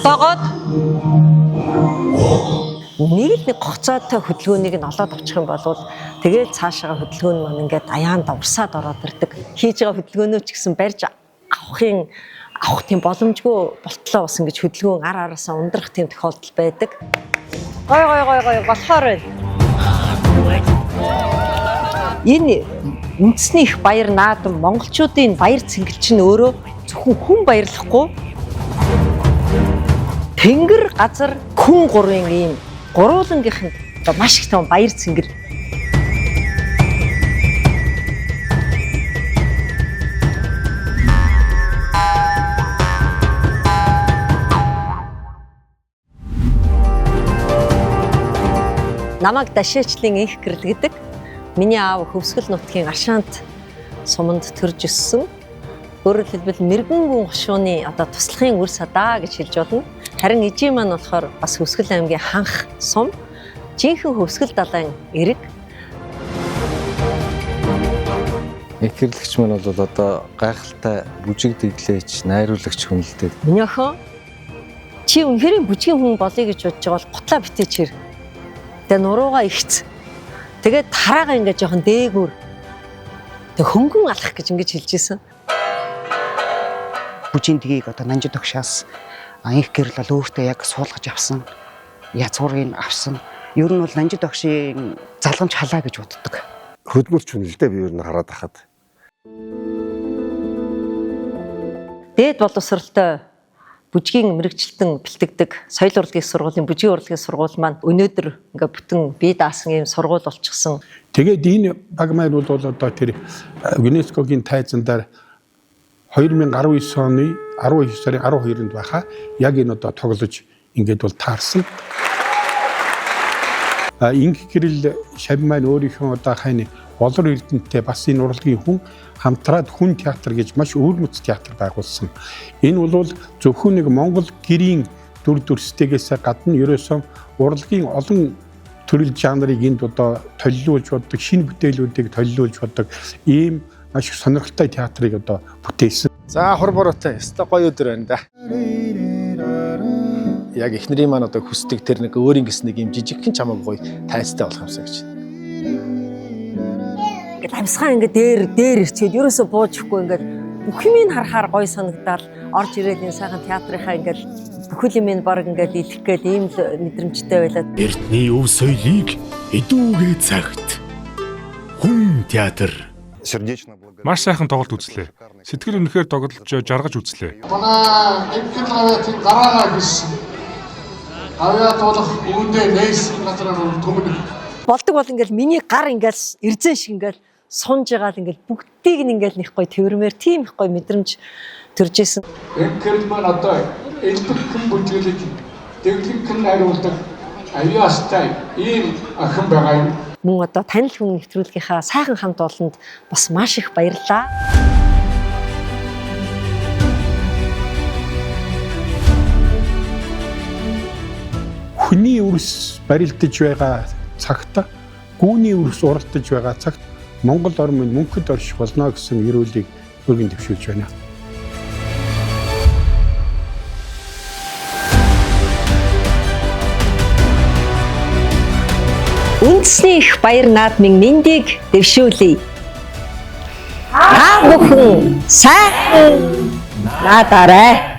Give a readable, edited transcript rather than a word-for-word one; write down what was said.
Тогтоогоод нэг л нэг гоцоотой хөдөлгөөнийг нь олоод авчих юм бол тэгэл цаашаага хөдөлгөөн маань ингээд аяанд урсаад ороод ирдэг. Хийж байгаа хөдөлгөөнөө ч гэсэн барьж авах тийм боломжгүй болтлоо бас ингэж хөдөлгөөн ар араасаа ундрах тийм тохиолдол байдаг. Гой гой гой гой болохоор байна. Энэ үндэсний их баяр наадам монголчуудын баяр цэнгэл чинь өөрөө зөвхөн хүн баярлахгүй тэнгэр газар хүн гурвын ийм гурвуулангийнх нь одоо маш их том баяр цэнгэл. Намайг Дашээчлийн инх гэрэл гэдэг. Миний аав Хөвсгөл нутгийн Аршаант суманд төрж өссөн. Өөрөөр хэлбэл мэрэгэн гүн хошууны одоо туслахын үр садаа гэж хэлж болно. Харин эжийн маань болохоор бас Хөвсгөл аймгийн ханх сум. Жинхэнэ Хөвсгөл далайн эрэг. Инх гэрлэгч маань бол одоо гайхалтай бүжиг дэглээч, найруулагч хүн л дээ. Миний охин чи үнэхээр бүжгийн хүн болъё гэж бодож байгаа бол гутлаа битээч хэр. Тэгээ нуруугаа ихц. Тэгээд тараагаа ингээд жоохон дээгүүр. Тэг хөнгөн алах гэж ингэж хэлж исэн. Бүжийн тгийг одоо Нанжид огшаас инх гэрэл бол өөртөө яг суулгаж авсан. Язгуурыг авсан. Ер нь бол Нанжид огшийн залгамж халаа гэж боддог. Хөдөлмөрч хүн л дээ би ер нь хараад хахад. Дээд боловсралтай бүжгийн мэрэгчлэн бэлтгэдэг соёл урлагийн сургуулийн бүжгийн урлагийн сургууль маань өнөөдөр ингээ бүтэн бие даасан ийм сургууль болчихсон. Тэгээд энэ баг маань бол одоо тэр ЮНЕСКО-гийн тайзан дээр 2019 оны 19 сарын 12-нд байхаа яг энэ одоо тоглож ингээд бол таарсан. Инх гэрэл шав маань өөрийнхөө одоо хайн Болор Эрдэнэтэй бас энэ урлагийн хүн хамтраад хүн театр гэж маш өвөрмөц театр байгуулсан. Энэ бол зөвхөн нэг Монгол гэрийн дүр дүрстэйгээс гадна ерөөсөн урлагийн олон төрөл жанрыг энд одоо толилуулж боддог, шинэ бүтээлүүдийг толилуулж боддог ийм маш их сонирхолтой театрыг одоо бүтээсэн. За хур бороотой ёстой гоё өдөр байна да. Яг эхнэрийн маань одоо хүсдэг тэр нэг өөрийн гэсэн нэг юм жижигхэн чамайг гоё тайцтай болох юмсан гэж. Ингээд амьсгаа ингээд дээр дээр ирчээд ерөөсө бууж өгөхгүй ингээд бүх юмыг харахаар гоё санагдаал орж ирээд энэ сайхан театрынхаа ингээд бүхэл юм баг ингээд илэх гээл ийм л мэдрэмжтэй байлаа. Эртний өв соёлыг эдүүгээ цагт. Хүн театр. Маш сайхан тоглолт үзлээ. Сэтгэл үнэхээр тоглож жаргаж үзлээ. Манай инх гавьяатын гараагаа хийсэн. Гавьяат болох үүндээ нээсэн газраар түмэн. Болдог бол ингээд миний гар ингээд эрзэн шиг ингээд сунж байгаа л ингээд бүгдийг нь ингээд нэг гоё тэрмээр тийм их гоё мэдрэмж төрж исэн. Инх гэрэл маань одоо элбэгхэн бүжиглэж дэглэгхэн найруулдаг авьяастай ийм охин байгаа юм. Мөн одоо танил хүн нэвтрүүлгийнхаа сайхан хамт олонд бас маш их баярлалаа. Хүний өрс барилдаж байгаа цагт гүүний өрс уралдаж байгаа цагт Монгол орн минь мөнхөд орших болно гэсэн ерөөлийг өргөн дэвшүүлж байна. Үндэсний их баяр наадмын мэндийг дэвшүүлье. Та бүхэн сайхан наадаарай.